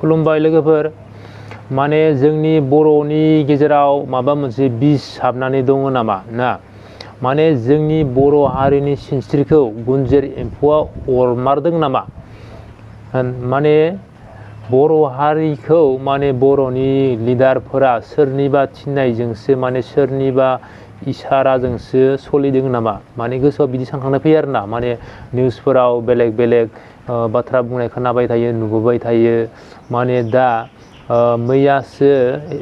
खुलुमबाय लोगोफोर माने जोंनि बर'नि गेजेराव माबा मोनसे बिस हाबनानै दङ नामा ना माने जोंनि बर' हारिनि सिनस्रिखौ गुनजेर एम्फौआ अरमारदों नामा माने बर' हारिखौ माने बर'नि लिडारफोरा सोरनिबा थिननायजोंसो माने सोरनिबा इसाराजोंसो सलिदों नामा माने गोसोआव बिदि सानखांनाय फैयो आरोना माने निउसफोराव बेलेग बेलेग बाथ्रा बुंनाय खोनाबाय थायो नुबोबाय थायो माने दा मैयासो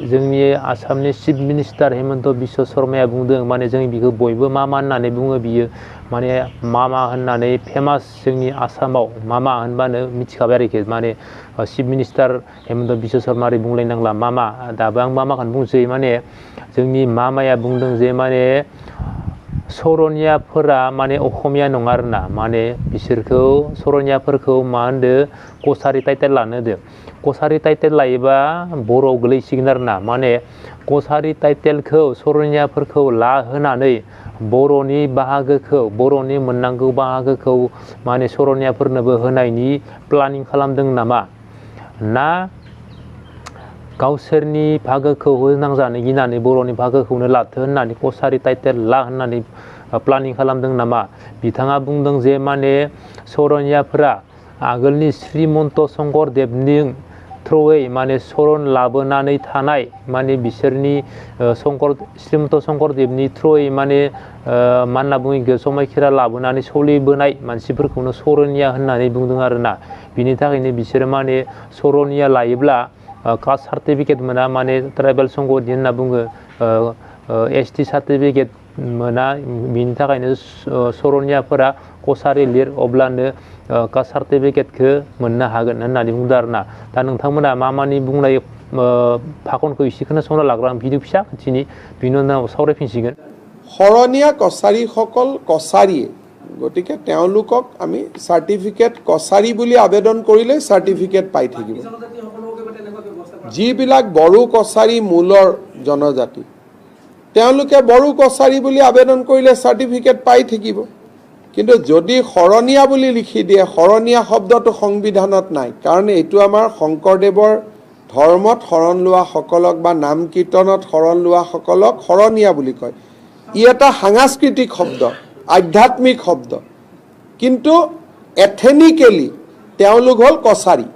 जोंनि आसामनि चिफ मिनिस्टार हेमन्त बिश्व शर्माया बुंदों माने जों बिखौ बयबो मामा होननानै बुङो बियो माने मामा होननानै फेमास जोंनि आसामाव मामा होनबानो मिथिखाबाय आरोखि माने चिफ मिनिस्टार हेमन्त बिश्व शर्मा ओरै बुंलायनांला मामा दाबो आं मामाखौनो बुंसै माने जोंनि मामाया बुंदों जे माने सरनियाफोरा माने असमिया नङा आरोना माने बिसोरखौ सरनियाफोरखौ मा होनदो कसारि टाइटेल लानो होदो कसारि टाइटेल लायोबा बर'आव गोलैसिगोन आरोना माने कसारि टाइटेलखौ सरनियाफोरखौ लाहोनानै बर'नि बाहागोखौ बर'नि मोननांगौ बाहागोखौ माने सरनियाफोरनोबो होनायनि प्लानिं खालामदों नामा ना गावसोरनि भागोखौ होनांजानो गिनानै बर'नि भागोखौनो लाथो होननानै कसारि टाइटेल ला होननानै प्लानिं खालामदों नामा बिथाङा बुंदों जे माने सरनियाफोरा आगोलनि श्रीमन्त शंकरदेवनि थ्रुयै माने सरन लाबोनानै थानाय माने बिसोरनि श्रीमन्त शंकरदेवनि थ्रुयै माने मा होनना बुङो समायखिरा लाबोनानै सोलिबोनाय मानसिफोरखौनो सरनिया होननानै बुंदों आरोना बिनि थाखायनो बिसोरो माने सरनिया लायोब्ला कास्ट सार्टिफिकेट मोना माने ट्राइबेल संगति होनना बुङो एसटी सार्टिफिकेट मोना बिनि थाखायनो सरनियाफोरा कसारि लिर अब्लानो कास्ट सार्टिफिकेटखौ मोननो हागोन होननानै बुंदों आरोना दा नोंथांमोना मानि बुंनाय फाखनखौ एसे खोनासंना लाग्रा आं भिडिअ फिसा खिथिनि बिनि उनाव सावरायफिनसिगोन শৰণীয়া কছাৰীসকল কছাৰীয়ে গতিকে তেওঁলোকক আমি সাৰ্টিফিকেট কছাৰী বুলি আবেদন কৰিলে সাৰ্টিফিকেট পাই থাকিব যিবিলাক বড়ো কছাৰী মূলৰ জনজাতি তেওঁলোকে বড়ো কছাৰী বুলি আবেদন কৰিলে সাৰ্টিফিকেট পাই থাকিব কিন্তু যদি শৰণীয়া বুলি লিখি দিয়ে শৰণীয়া শব্দটো সংবিধানত নাই কাৰণ এইটো আমাৰ শংকৰদেৱৰ ধৰ্মত শৰণ লোৱা সকলক বা নাম কীৰ্তনত শৰণ লোৱা সকলক শৰণীয়া বুলি কয় ই এটা সাংস্কৃতিক শব্দ আধ্যাত্মিক শব্দ কিন্তু এথেনিকেলি তেওঁলোক হ'ল কছাৰী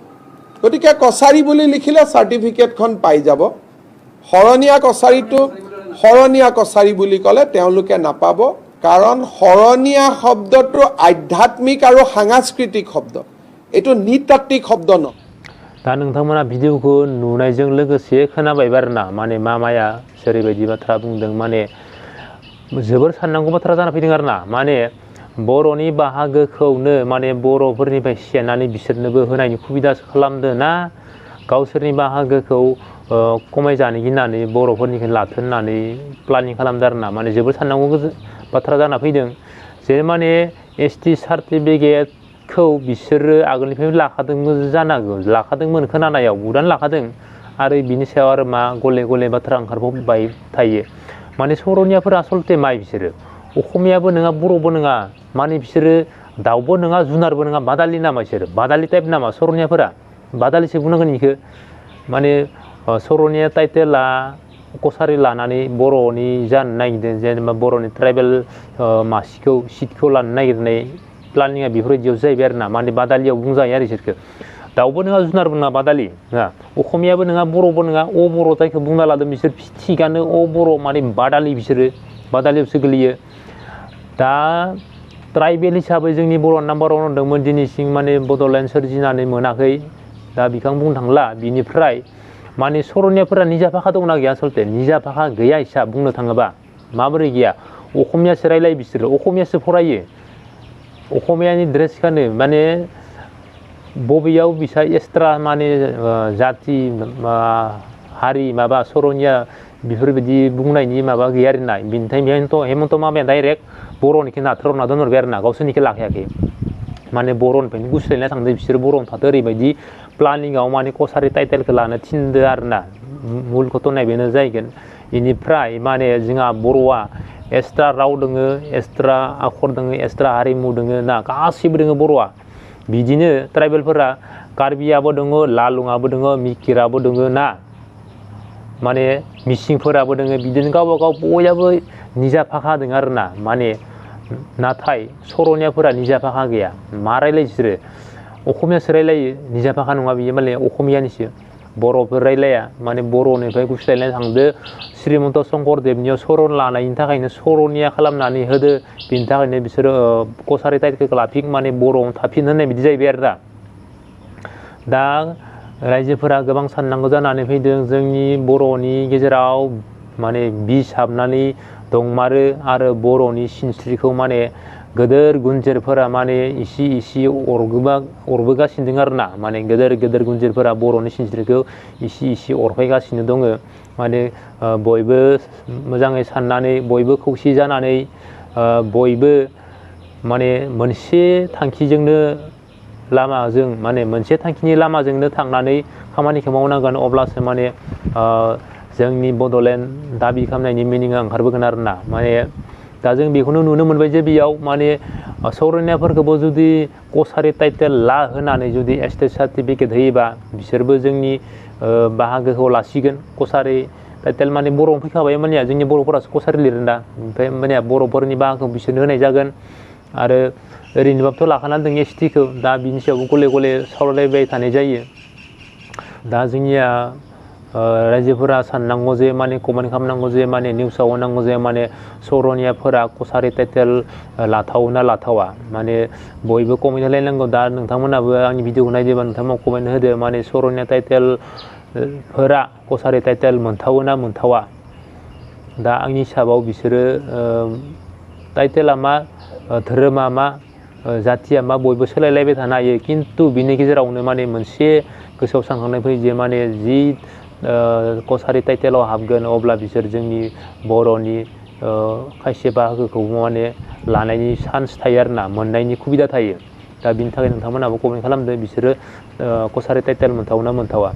গতিকে কছাৰী বুলি লিখিলে সাৰ্টিফিকেটখন পাই যাব শৰণীয়া কছাৰী বুলি ক'লে তেওঁলোকে নাপাব কাৰণ শৰণীয়া শব্দটো আধ্যাত্মিক আৰু সাংস্কৃতিক শব্দ এইটো নৃতাত্ত্বিক শব্দ নহয় दा नोंथांमोना भिडिअखौ नुनायजों लोगोसे खोनाबायबा आरोना माने मामाया जेरैबायदि बाथ्रा बुंदों माने जोबोर साननांगौ बाथ्रा जाना फैदों आरोना माने बर'नि बाहागोखौनो माने बर'फोरनिफ्राय सेनानै बिसोरनोबो होनायनि सुबिदासो खालामदो ना गावसोरनि बाहागोखौ खमायजानो गिनानै बर'फोरनिखौ लाथो होननानै प्लानिं खालामदों आरोना माने जोबोर साननांगौ बाथ्रा जाना फैदों जे माने एसटी सार्टिफिकेटखौ बिसोरो आगोलनिफ्रायनो लाखादोंमोन खोनानायाव बुदान लाखादों आरो बिनि सायाव आरो मा गले गले बाथ्रा ओंखारबाय थायो माने सरनियाफोरा आसलते माइ बिसोरो असमियाबो नङा बर'बो नङा माने बिसोरो दाउबो नङा जुनारबो नङा बादालि नामा बिसोरो बादालि टाइप नामा सरनियाफोरा बादालिसो बुंनांगोन इखो माने सरनिया टाइटेला कसारि लानानै बर'नि जानो नागिरदों जेनेबा बर'नि ट्राइबेल मासिखौ सिटखौ लानो नागिरनाय प्लानिंआ बेफोरबायदियाव जाहैबाय आरोना माने बादालियाव बुंजायो आरो बिसोरखौ दाउबो नङा जुनारबो नङा बादालि नङा असमियाबो नङा बर'बो नङा अ बर' जायखौ बुंना लादों बिसोर थिगानो अ बर' माने बादालि बिसोरो बादालियावसो गोलैयो दा ट्राइबेल हिसाबै जोंनि बर' नाम्बार वान होनदोंमोन दिनैसिम माने बड'लेण्ड सोरजिनानै मोनाखै दा बिखौ आं बुंनो थांला बिनिफ्राय माने सरनियाफोरा निजा भाषा दंना गैया आसलते निजा भाषा गैया हिसाब बुंनो थाङोबा माबोरै गैया असमियासो रायलायो बिसोरो असमियासो फरायो असमियानि ड्रेस गानो माने बबेयाव बिसा एक्सट्रा माने जाति हारि माबा सरनिया बेफोरबायदि बुंनायनि माबा गैया आरोना बिनिखायनो हेमन्त मामाया डाइरेक्ट बर'निखौ नाथ्रोदना दोनहरबाय आरोना गावसोरनिखौ लाखायाखै माने बर'निफ्रायनो गुस्लायना थांदो बिसोर बर'नो थाथो ओरैबायदि प्लानिंआव माने कसारि टाइटेलखौ लानो थिनदो आरोना मुल घटनाया बेनो जाहैगोन बेनिफ्राय माने जोंहा बर'आ एक्सट्रा राव दोङो एक्सट्रा आखर दोङो एक्सट्रा हारिमु दोङो ना गासिबो दोङो बर'आ बिदिनो ट्राइबेलफोरा कार्बियाबो दङ लालुङाबो दङ मिकिराबो दङ ना माने मिसिंफोराबो दङ बिदिनो गावबा गाव बयहाबो निजा भाषा दङ आरो ना माने नाथाय सर'नियाफोरा निजा भाषा गैया मा रायलायो बिसोरो असमियासो रायलायो निजा भाषा नङा बियो माने असमियानिसो बर'फोर रायलाया माने बर'निफ्राय गुस्लायनाय थांदो श्रीमन्त शंकरदेबनियाव सर' लानायनि थाखायनो सर'निया खालामनानै होदो बिनि थाखायनो बिसोरो कसारि टाइटेलखौ लाफिन माने बर'आवनो थाफिन होननाय बिदि जाहैबाय आरो दा रायजोफोरा गोबां साननांगौ जानानै फैदों जोंनि बर'नि गेजेराव माने बिस हाबनानै दंमारो आरो बर'नि सिनस्रिखौ माने गोदोर गुन्जेरफोरा माने इसे अरबोगासिनो दं आरो ना माने गोदोर गुन्जेरफोरा बर'नि सिनस्रिखौ इसे अरफायगासिनो दङ माने बयबो मोजाङै साननानै बयबो खौसे जानानै बयबो माने मोनसे थांखिजोंनो लामाजों माने मोनसे थांखिनि लामाजोंनो थांनानै खामानिखौ मावनांगोन अब्लासो माने जोंनि बड'लेण्ड दाबि खालामनायनि मिनिङा ओंखारबोगोन आरो ना माने दा जों बेखौनो नुनो मोनबाय जे बेयाव माने सौरनियाफोरखौबो जुदि कसारि टाइटेल ला होनानै जुदि एस्टेट सार्टिफिकेट होयोबा बिसोरबो जोंनि बाहागोखौ लासिगोन कसारि टाइटेल माने बर'आव फैखाबाय माने जोंनि बर'फोरासो कसारि लिरदों दा ओमफ्राय माने बर'फोरनि बाहागोखौ बिसोरनो होनाय जागोन आरो ओरैनोबाबोथ' लाखाना दं एसटिखौ दा बिनि सायावबो गले गले सावरायलायबाय थानाय जायो दा जोंनिया रायजोफोरा साननांगौ जे माने कमेन्ट खालामनांगौ जे माने निउसाव होनांगौ जे माने सौरनियाफोरा कसारि टाइटेल लाथावो ना लाथावा माने बयबो कमेन्ट होलायनांगौ दा नोंथांमोनाबो आंनि भिडिअखौ नायदोंबा नोंथांमोना कमेन्ट होदो माने सौरनिया टाइटेलफोरा कसारि टाइटेल मोनथावो ना मोनथावा दा आंनि हिसाबाव बिसोरो टाइटेला मा धोरोमा मा जाथिया मा बयबो सोलायलायबाय थानो हायो खिन्थु बिनि गेजेरावनो माने मोनसे गोसोआव सानखांनाय फैयो जे माने जि कसारि टाइटेलाव हाबगोन अब्ला बिसोर जोंनि बर'नि खायसे बाहागोखौ माने लानायनि चान्स थायो आरो ना मोननायनि सुबिदा थायो दा बिनि थाखाय नोंथांमोनाबो कमेन्ट खालामदो बिसोरो कसारि टाइटेल मोनथावो ना मोनथावा